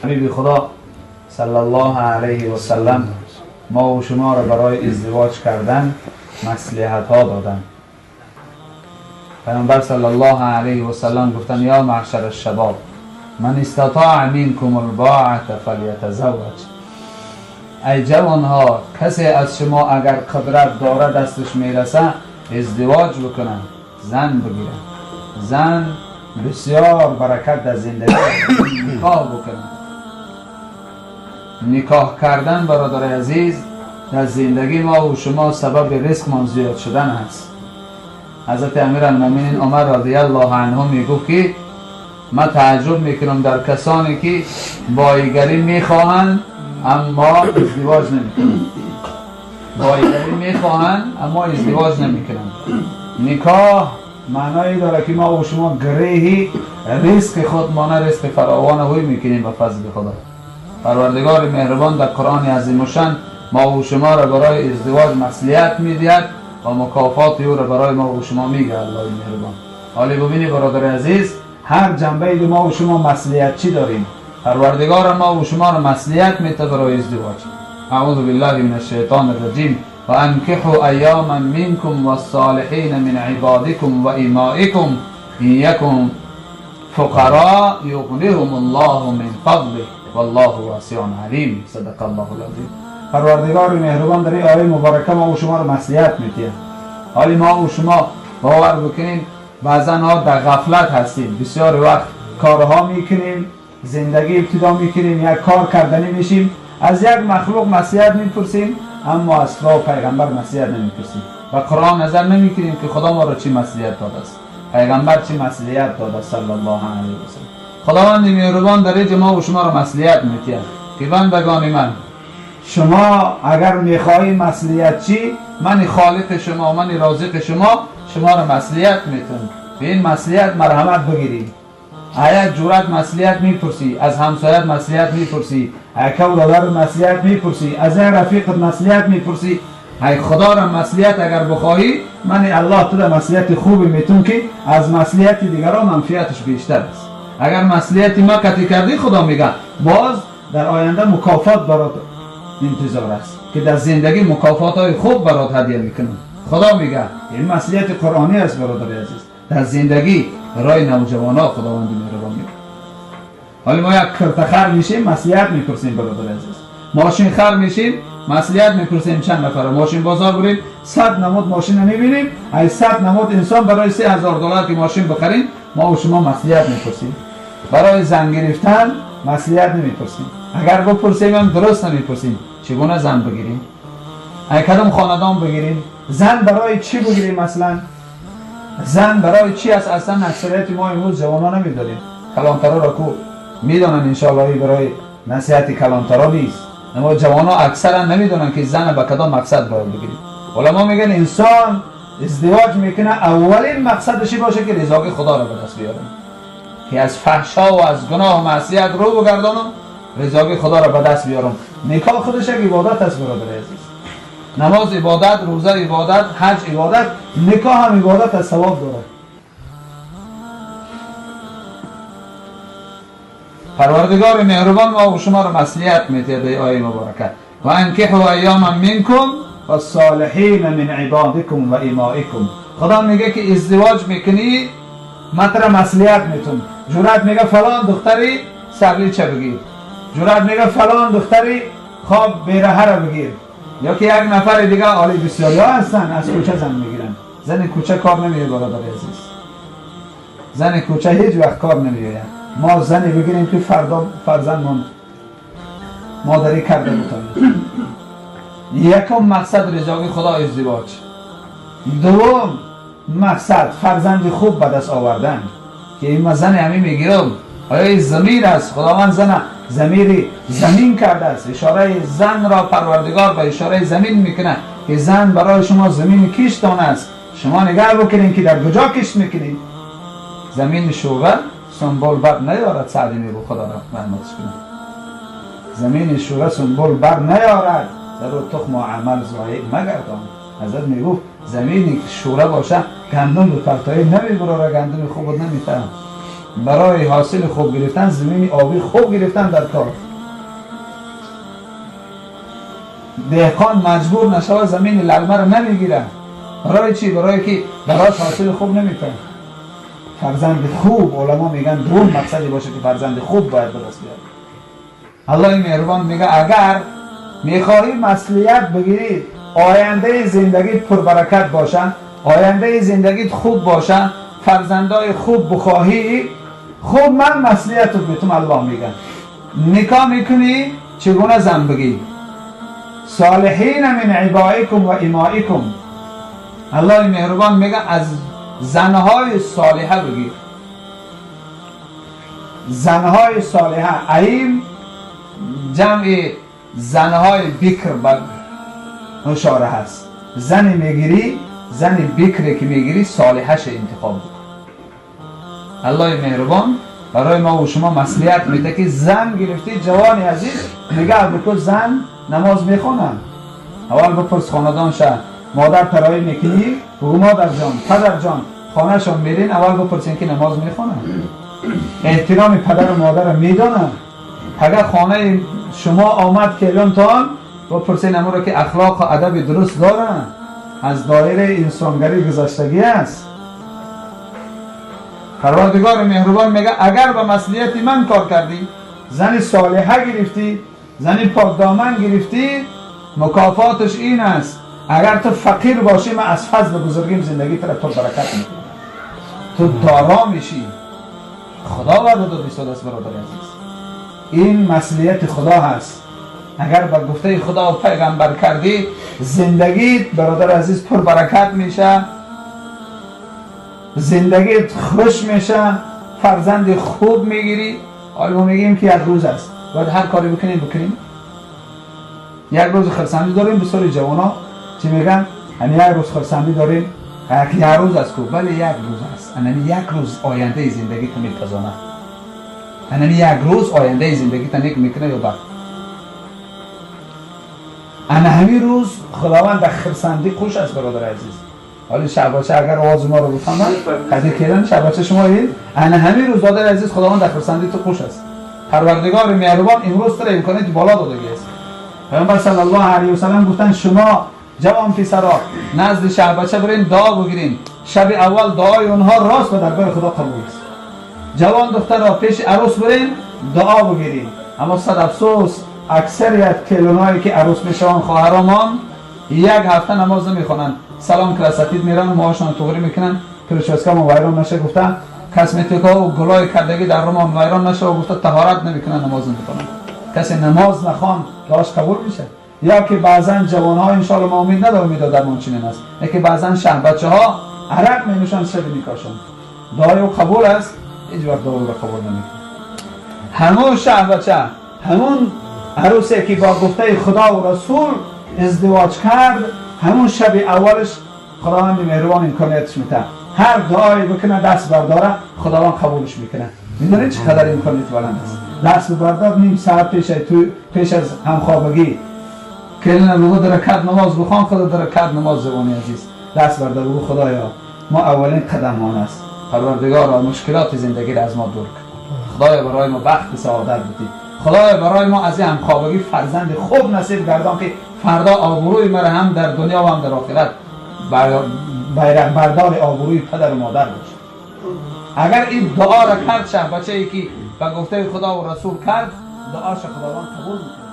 حبیب خدا صلی الله علیه و سلم ما و شما را برای ازدواج کردن مصلحت ها دادن. پیامبر صلی الله علیه و سلم گفتن یا معشر الشباب من استطاع منکم الباعة فلیتزوج. ای جوان ها، کسی از شما اگر قدرت داره دستش میرسه ازدواج بکنن، زن بگیرن. زن بسیار برکت در زندگی، نکاح بکنن. نکاح کردن برادر عزیز در زندگی ما و شما سبب رزق ما زیاد شدن هست. حضرت امیرالمومنین عمر رضی الله عنه میگفت که من تعجب میکنم در کسانی که بایگری میخواهند اما ازدواج نمیکنند. بایگری میخواهند اما ازدواج نمیکنند. نکاح معنایی داره که ما و شما گرهی رزق خود مانه رزق فراوان هوی میکنیم به فضل خدا. پروردگار مهربان در قرآن عظیم الشان ما و شما را برای ازدواج مصلحت میدهد و مکافات او را برای ما و شما میگه الله مهربان. حالی ببینی برادر عزیز، هر جنبه ما و شما مصلحت چی داریم؟ پروردگار ما و شما را مصلحت میده برای ازدواج. اعوذ بالله من الشیطان الرجیم و انکحوا ایاما منکم والصالحین من عبادکم و امائکم ان یکن فقراء یغنیهم الله من فضله والله واسع علیم. صدق الله العظیم. پروردگار مهربان در این آیه مبارکه ما و شما را مصلحت میده. حالی ما و شما باور بکنیم بعضا ها در غفلت هستیم، بسیار وقت کارها میکنیم، زندگی ابتدا میکنیم، یک کار کردنی میشیم، از یک مخلوق مصلحت میپرسیم اما از خدا و پیغمبر مصلحت نمیپرسیم و قرآن نظر نمیکنیم که خدا ما را چی مصلحت داده است، پیغمبر چی مصلحت داده است صلی الله علیه و سلم. خداوند مهربان در اینجا ما و شما را مصلحت میده که بندگان من، شما اگر میخواهی مصلحت چی، من خالق شما، من رازق شما، شما را مصلحت میتونم. به این مصلحت مرحمت بگیرید. ایا جورت مصلحت میپرسی، از همسایت مصلحت میپرسی، ایا برادر مصلحت میپرسی، از رفیقت مصلحت میپرسی، ای خدا را مصلحت اگر بخواهی، من الله تو را مصلحت خوبی میتون که از مصلحت دیگران منفعتش بیشتر است. اگر مصلحت ما قطعی کردی، خدا میگه باز در آینده مکافات برات انتظار است که در زندگی مکافات های خوب برات هدیه میکنم. خدا میگه این مصلحت قرآنی است برادر عزیز. در زندگی برای نوجوان ها خداوند مهربان میگه. حالا ما یک کرته خر میشیم مصلحت میپرسیم برادر عزیز، ماشین خر میشیم مصلحت میپرسیم چند نفره، ماشین بازار بریم 100 نمود ماشین رو میبینیم، از 100 نمود انسان برای $3000 که ماشین بخریم ما و شما مصلحت میپرسیم. برای زن گرفتن مصلحت نمیپرسیم، اگر بپرسیم هم درست نمیپرسیم. چگونه زن بگیریم؟ اگه کدام خاندان بگیریم؟ زن برای چی بگیریم؟ اصلا زن برای چی است؟ اصلا اکثریت ما امروز جوانان نمیدانیم. کلانترا را کو میدانن انشاءالله، برای نصیحت کلانترا نیست، اما جوانان اکثرا نمیدونن که زن به کدام مقصد باید بگیریم. علما میگن انسان ازدواج میکنه اولین مقصدش باشه که رضای خدا را به دست بیاره، که از فحشا و از گناه و معصیت رو بگردانم، رضای خدا را به دست بیارم. نکاح خودش یک عبادت است برادر عزیز. نماز عبادت، روزه عبادت، حج عبادت، نکاح هم عبادت است، ثواب داره. پروردگار مهربان ما و شما را مصلحت میده در آیه مبارکه و انکحوا ایاما منکم والصالحین من عبادکم و امائکم. خدا میگه که ازدواج میکنی مطرح مصلحت میتون. جرأت میگه فلان دختری سرلیچه بگیر، جرأت میگه فلان دختری خواب بیرهه را بگیر، یا که یک نفر دیگه. عالی بسیاری ها هستن از کوچه زن میگیرن. زن کوچه کار نمیه برادر عزیز، زن کوچه هیچ وقت کار نمیه. ما زنی بگیریم که فردا فرزندمان مادری کرده بتانیم. یکم مقصد رضای خدا ازدواج، دوم مقصد فرزند خوب به دست آوردن که این ما زن همین میگیرم. آیا این ضمیر است؟ خداوند زن ضمیر زمین کرده است. اشاره زن را پروردگار به اشاره زمین میکنه که زن برای شما زمین کشتان است، شما نگاه بکنین که در کجا کشت میکنین. زمین شوه سنبل بر نیارد، سعدی میگو خدا را رحمتش کنه. زمین شوه سنبل بر نیارد، در او تخم و عمل ضایع مگردان. حضرت میگفت زمینی که شوره باشه گندم به پرتایی نمیبراره، گندم خوب نمیترم. برای حاصل خوب گرفتن زمین آبی خوب گرفتن در کار. دهقان مجبور نشود زمین للمه را نمیگیره. برای چی؟ برای که براش حاصل خوب نمیتونه. فرزند خوب، علما میگن دوم مقصدی باشه که فرزند خوب باید به دست بیاره. الله مهربان میگه اگر میخواهی مسئولیت بگیری، آینده زندگیت پربرکت باشه، آینده زندگیت خوب باشه، فرزندای خوب بخواهی، خوب من مسئولیت رو بهتون الله میگه. نکاح میکنی چگونه زن بگی؟ صالحین من عبائکم و امائکم. الله مهربان میگه از زنهای صالحه بگیر. زنهای صالحه، ایم جمع زنهای بکر اشاره هست. زن میگیری، زن بکری که میگیری صالحش انتخاب بکن. الله مهربان برای ما و شما مسئولیت میده که زن گرفتی جوانی عزیز، میگه بکن زن نماز میخونن، اول بپرس خاندان شه، مادر تراویح میکنی؟ بگو مادر جان پدر جان خانهشان میرین، اول بپرسین که نماز میخونن، احترام پدر و مادر رو میدونن. اگر خانه شما آمد کلونتان بپرسین امو رو که اخلاق و ادب درست دارن، از دایره انسانگری گذشتگی است. پروردگار مهربان میگه اگر به مسئولیت من کار کردی، زن صالحه گرفتی، زن پاک دامن گرفتی، مکافاتش این است اگر تو فقیر باشی من از فضل بزرگیم زندگی تو را پر برکت میکنم، تو دارا میشی. خدا وعده داد ایستاده است برادر عزیز. این مسئولیت خدا هست. اگر به گفته خدا و پیغمبر کردی، زندگیت برادر عزیز پر برکت میشه، زندگیت خوش میشه، فرزند خوب میگیری. حالا ما میگیم که یک روز است، باید هر کاری بکنیم بکنیم. یک روز خرسندی داریم، بسیاری جوانا چی میگن؟ یعنی یک روز خرسندی داریم، یک روز است کو، ولی یک روز است. یعنی یک روز آینده زندگی تو میپزانه، یعنی یک روز آینده زندگی تو نیک میکنه یا بد. انا همین روز خداوند در خرسندی خوش است برادر عزیز. حالا شعباچه اگر آواز ما رو بفهمن قضیه کردن شعباچه شما این، انا همین روز برادر عزیز خداوند در خرسندی تو خوش است. پروردگار مهربان امروز تو امکانات بالا دادگی است. پیامبر صلی الله علیه و سلم گفتن شما جوان پسرا نزد شعبچه برین دعا بگیرین، شب اول دعای اونها راست به درگاه خدا قبول است. جوان دخترها پیش عروس برین دعا بگیرین. اما صد افسوس اکثریت کلونایی که عروس میشوند خواهرمان یک هفته نماز نمیخوانند، سلام کلاساتید میرن، موهاشون تغری میکنن، پرشاسکا ما وایران نشه گفتن، کسمتیکا و گلای کردگی در رومان وایران نشه و گفته طهارت نمیکنن، نماز نمیخوانن. کسی نماز نخوان دعاش قبول میشه؟ یا که بعضا جوانها ان شاء الله ما امید ندارم امید در من چنین است، یکی بعضا شهر بچه ها عرق می نوشند شب نکاشون، دعای او قبول است، هیچ وقت دعای او را قبول نمیکنه. همون شهر بچه، همون عروسی که با گفته خدا و رسول ازدواج کرد، همون شب اولش خداوند مهربان امکانیتش میده، هر دعایی بکنه دست برداره خداوند قبولش میکنه. میدونید چقدر امکانیت بلند است؟ دست بردار نیم ساعت پیش تو پیش از همخوابگی کلینه بگو در رکعت نماز بخوان، خدا در رکعت نماز زبانی عزیز دست بردار بگو خدایا ما اولین قدم آن است، پروردگارا مشکلات زندگی را از ما دور کن، خدایا برای ما بخت سعادت بدی، خدایا برای ما از این همخوابگی فرزند خوب نصیب گردان که فردا آبروی مرا هم در دنیا و هم در آخرت بیرق بردار آبروی پدر و مادر باشه. اگر این دعا را کرد شه بچه ای که به گفته خدا و رسول کرد، دعاش خداوند قبول میکنه.